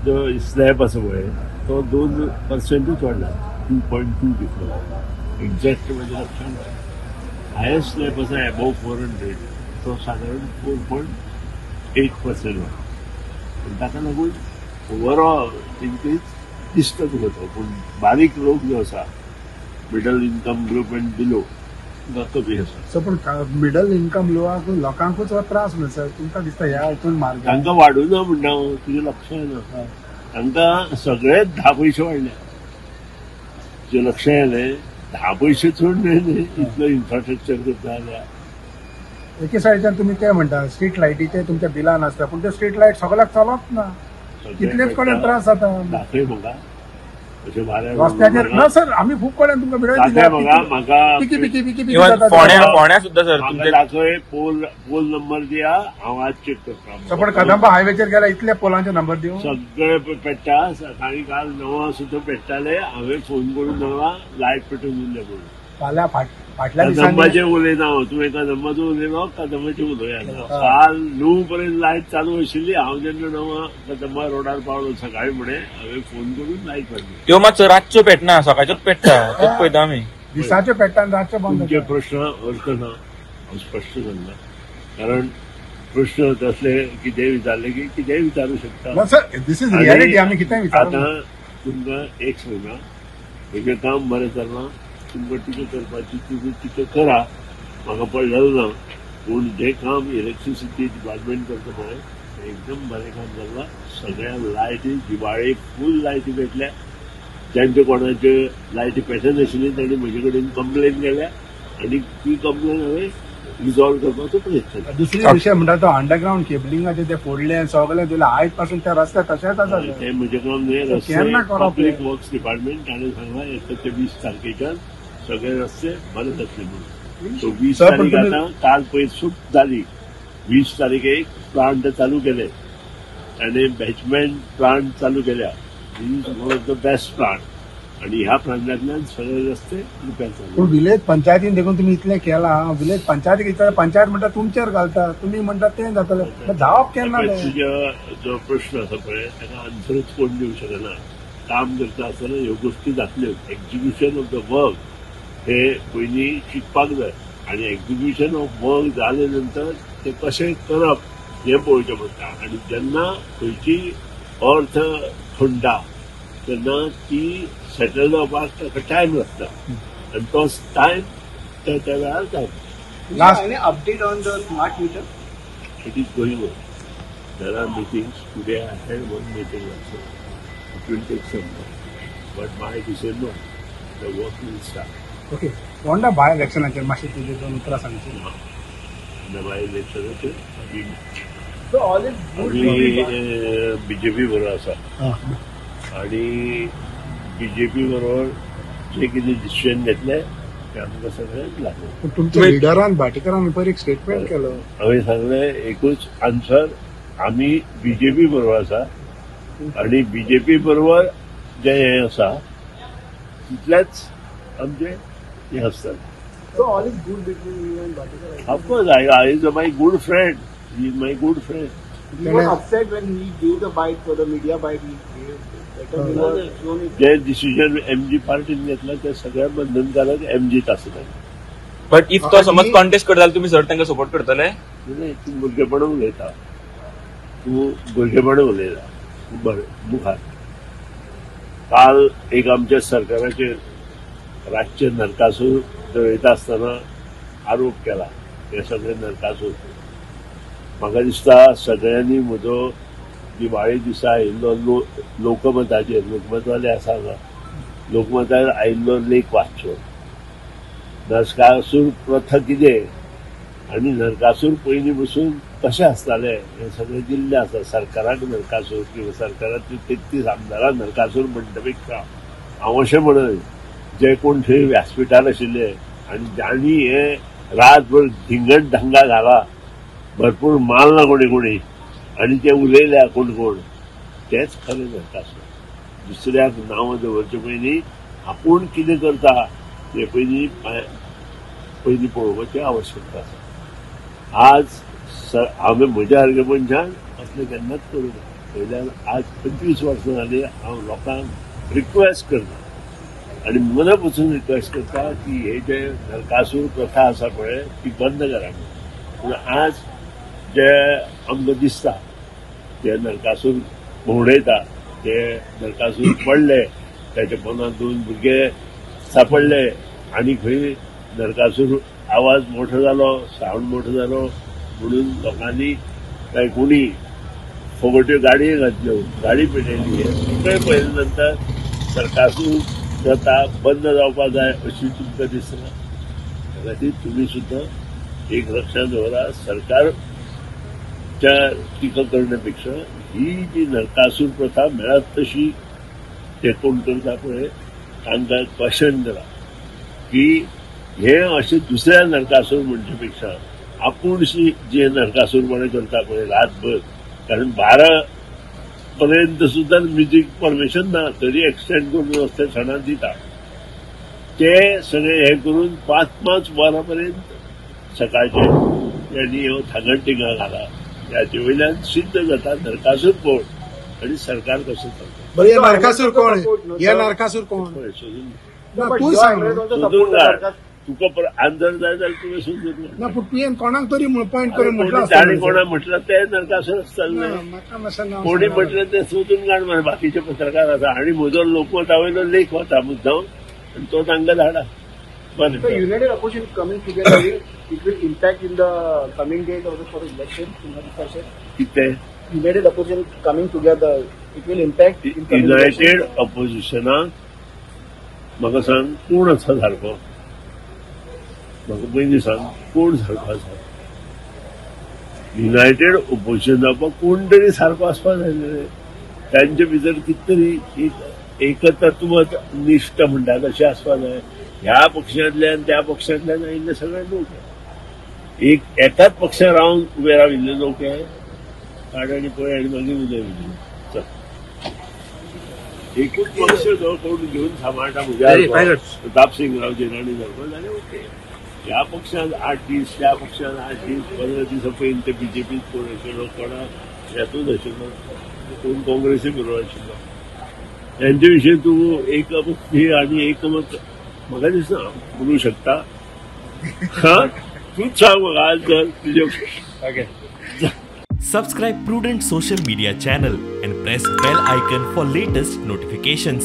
जो स्लॅब आसा पळय तो 2% वाडला, 2.2 कितलो एक्झॅक्ट म्हज्या लक्षात. हायस्ट स्लॅब आसा एबोव 400 तो सादारण 4.8% वाडला. पूण ताका लागून ओवरऑल इन्क्रीज दिसता तुका तो, पूण बारीक लोक जो आसा middle income group and below कमी आसा. सो पूण मिडल इन्कम लोकांकूच हो त्रास न्हू सर, तुमकां दिसता ह्या हितून मार्ग तांकां वाडूना म्हणटा हांव, तुजें लक्ष येना. तांकां सगळेच 10 पयशे वाडले, तुजें लक्ष येलें 10 पयशे चड न्हय इतलो इन्फ्रास्ट्रक्चर करता जाल्यार. एके सायडीच्यान तुमी ते म्हणटा स्ट्रीट लायटीचे तुमच्या बिलान आसता, पूण ते स्ट्रीट लायट सगळ्याक चलप ना, कितलेच कडेन त्रास जाता. दाखय म्हाका रस्त्याचेर ना सर, आमी खूब कडेन तुमकां फोंड्या सुद्दां सर दाखय पोल पोल नंबर दिया, हांव आज चेक करता. पण कदंबा हायवेचेर गेल्यार इतले पोलांचे नंबर दिवं सगळे पेट्टा. सकाळी काल 9 सुद्दां पेट्टाले, हांवें फोन करून 9 लायट पेटोवन दिल्ले म्हणून. फाल्यां फाटल्या कदंबाचेर उलयना हांव, तूं एका कदंबाचो उलयलो, कदंबाचेर उलया. काल 9 पर्यंत लायट चालू आशिल्ली, हांव जेन्ना 9 कदंबा रोडार पावलो सकाळी फुडें हांवें फोन करून लायट काडली. त्यो मात रातच्यो पेटना, सकाळच्योच पेट्टा, तेच पळयता आमी. दिसाच्यो पेट्टा आनी रातच्यो बंद. तुमचे प्रश्न अर्थ ना, हांव स्पश्ट सांगता, कारण प्रश्न तसले कितेंय विचारले की कितेंय विचारू शकता. सर this is reality, आमी कितेंय विचारू. आतां तुमकां एक सांगता, म्हजें काम बरें चल्लां, तुमकां टिका करपाची तुमी टिका करा, म्हाका पडलेलो ना. पूण जें काम इलेक्ट्रिसिटी डिपार्टमेंट करता पळय तें एकदम बरें काम चल्लां. सगळ्या लायटी दिवाळेक फूल लायटी पेटल्या, जांचे कोणाच्यो लायटी पेटनाशिल्ली तांणी म्हजे कडेन कंप्लेन केल्या आनी ती कंप्लेन हांवें रिजॉल्व करपाचो प्रयत्न केला. दुसरी विशय म्हणटा तो अंडरग्रावंड केबलिंगाचे ते फोडले सगळे दिले, आयज पासून त्या रस्त्यार तशेंच आसा. ते म्हजें काम न्हय, रस्ते पब्लीक वर्क्स डिपार्टमेंट ताणें सांगलां येता ते 20 तारखेच्यान सगळे रस्ते बरे जातले म्हणून. सो 20 तारीख आतां काल पयर सूट जाली, 20 तारखेक प्लांट चालू केले, ताणें बॅचमेंट प्लांट चालू केल्या, is one of the best plant, आनी ह्या प्लांटांतल्यान सगळे रस्ते रिपेर चालू. पूण विलेज पंचायतीन देखून तुमी इतलें केलां, विलेज पंचायतीक विचारता, पंचायत म्हणटा तुमचेर घालता, तुमी म्हणटा तें जातलें, जावप केन्ना? तुज्या जो प्रश्न आसा पळय ताका आन्सरूच कोण दिवंक शकना. काम करता आसतना ह्यो गोश्टी जातल्यो. एक्झिक्युशन ऑफ the work हे पयलीं शिकपाक जाय आनी एक्झिक्युशन ऑफ वर्क जाले नंतर ते कशें करप हें पळोवचें पडटा. आनी जेन्ना खंयची अर्थ खणटा तेन्ना ती सेटल जावपाक ताका टायम लागता आनी तो टायम त्या त्या वेळार जाता. Last update on the smart meter, it is going on. There are meetings today, I had one meeting also, it will take some time, but by December the work will start. Okay, Ponda by इलेक्शनाचेर मातशें तुजे 2 उतरां सांगची. Ponda bye इलेक्शनाचेर आमी BJP बरोबर आसा आनी BJP बरोबर जे कितें decision घेतले ते आमकां सगळ्यांक लागू. पूण तुमच्या लिडरान भाटीकारान पयर एक स्टेटमेंट केलो, हांवें सांगलें एकूच आन्सर, आमी बीजेपी बरोबर आसा आनी बीजेपी बरोबर जें हें आसा तितलेंच आमचें हें आसतलें. So all is good between you and Bhatikar? Of course, I is my good friend. He is my good friend. You were upset when he gave the bite for the media bite he gave. J decision MG पार्टीन घेतला ते सगळ्या बंधनकारक एमजीत आसता. But if तो समज contest करता जाल्यार तुमी सर तांकां सपोर्ट करतले? नाही, तूं भुरगेपण उलयता, तूं भुरगेपण उलयता. बरें, मुखार काल एक आमच्या सरकाराचेर रातचे नरकासूर जळयता आसतना आरोप केला, हे सगळे नरकासूर. म्हाका दिसता सगळ्यांनी म्हजो दिवाळे दिसा आयिल्लो लोकमताचेर, लोकमतवाले आसा हांगा, लोकमतार आयिल्लो लेख वाचचो. नरकासूर प्रथा कितें आनी नरकासूर पयलीं बसून कशें आसताले हें सगळें दिल्लें आसा. सरकाराक नरकासूर किंवा सरकारांतले 33 आमदारां नरकासूर म्हणटा पेक्षा हांव अशें म्हणन जे कोण थंय व्यासपिठार आशिल्ले आनी जांणी हे रातभर धिंगण धंगा घाला, भरपूर मारला कोणी कोणी आनी ते उलयल्या कोण कोण, तेच खरें नरकासूर. दुसऱ्याक नांवां दवरचे पयलीं आपूण कितें करता ते पयलीं पयलीं पळोवपाची आवश्यकता आसा. आज हांवें म्हज्या सारक्या मनशान असलें केन्नाच करूं ना. वयल्यान आज 25 वर्सां जाली हांव लोकांक रिक्वेस्ट करता आनी मना पसून रिक्वेस्ट करता की हे जे नरकासूर प्रथा आसा पळय ती बंद करा. पूण आज जे आमकां दिसता ते नरकासूर भोंवडयता, ते नरकासूर पडले, ताच्या पोंदा 2 भुरगे सापडले आनी खंय नरकासूर आवाज मोठो जालो, सावंड मोठो जालो म्हणून लोकांनी काय कोणी फुगट्यो गाडयो घातल्यो, गाडी पेटयली. हें सगळें पळयले नंतर नरकासूर प्रथा बंद जावपाक जाय अशी तुमकां दिसना. त्या खातीर तुमी सुद्दां एक लक्षात दवरा, सरकारच्या टिका करण्यापेक्षा ही जी नरकासूर प्रथा मेळत तशी ते कोण करता पळय तांकां क्वेश्चन करा की हे अशें दुसऱ्या नरकासूर म्हणचे पेक्षा आपूण जे नरकासूरपणे करता पळय रातभर, कारण 12 पर्यंत सुद्दां म्युजीक परमिशन ना तरी एक्सटेंड करून रस्ते सणां दिता, ते सगळे हे करून 5-5 वरां पर्यंत सकाळचे त्यांनी ह्यो थांगण टिंगा घाला. हाचे वयल्यान सिद्ध जाता नरकासूर कोण आनी सरकार कशें चलता. हे नरकासूर कोण? हे नरकासूर कोण? तूं सांग, सोदून काड. तुका आन्सर जाय जाल्यार तुवें सोदून ना, पूण तुवें कोणाक तरी पॉयंट करून म्हटलं, ताणें कोणा म्हटलं ते नरकासूर आसतले, कोणी म्हटलं ते सोदून काड मरे. बाकीचे पत्रकार आसा आनी म्हजो लोकमता वयलो लेख वता मुद्दाम आनी तो तांकां धाडा. बरें, United opposition coming together, it will impact in the coming days also for election. कितें United opposition coming together, it will impact United ऑपोजिशनाक? म्हाका सांग कोण आसा सारको, म्हाका पयलीं सांग कोण सारको आसा. युनायटेड ऑपोजिशन जावपाक कोण तरी सारको आसपाक जाय न्ही, तांचे भितर कितें तरी एक एकतत्व निश्ठ म्हणटा तशें आसपाक जाय. ह्या पक्षांतल्यान त्या पक्षांतल्यान आयिल्ले सगळे लोक, एक एकाच पक्षान रावन उबे राविल्ले लोक हे काड आनी पळय आनी मागीर उदय चल एकूच पक्ष जो कोण घेवन सांबाळटा म्हज्या प्रतापसिंगराव जिराणी सारको जाल्यार ओके. ह्या पक्षान 8 दीस, त्या पक्षान 8 दीस, 15 दिसां पयलीं ते बीजेपीत कोण आशिल्लो, कोणा हेतूच आशिल्लो, कोण काँग्रेसी बरोबर आशिल्लो, त्यांचे विशीं तूं एकपक्षी आनी एकमत म्हाका दिसना म्हणू शकता. हा, तूच सांग म्हाका आज जर तुजे. Subscribe Prudent Social Media channel and press bell icon for latest notifications.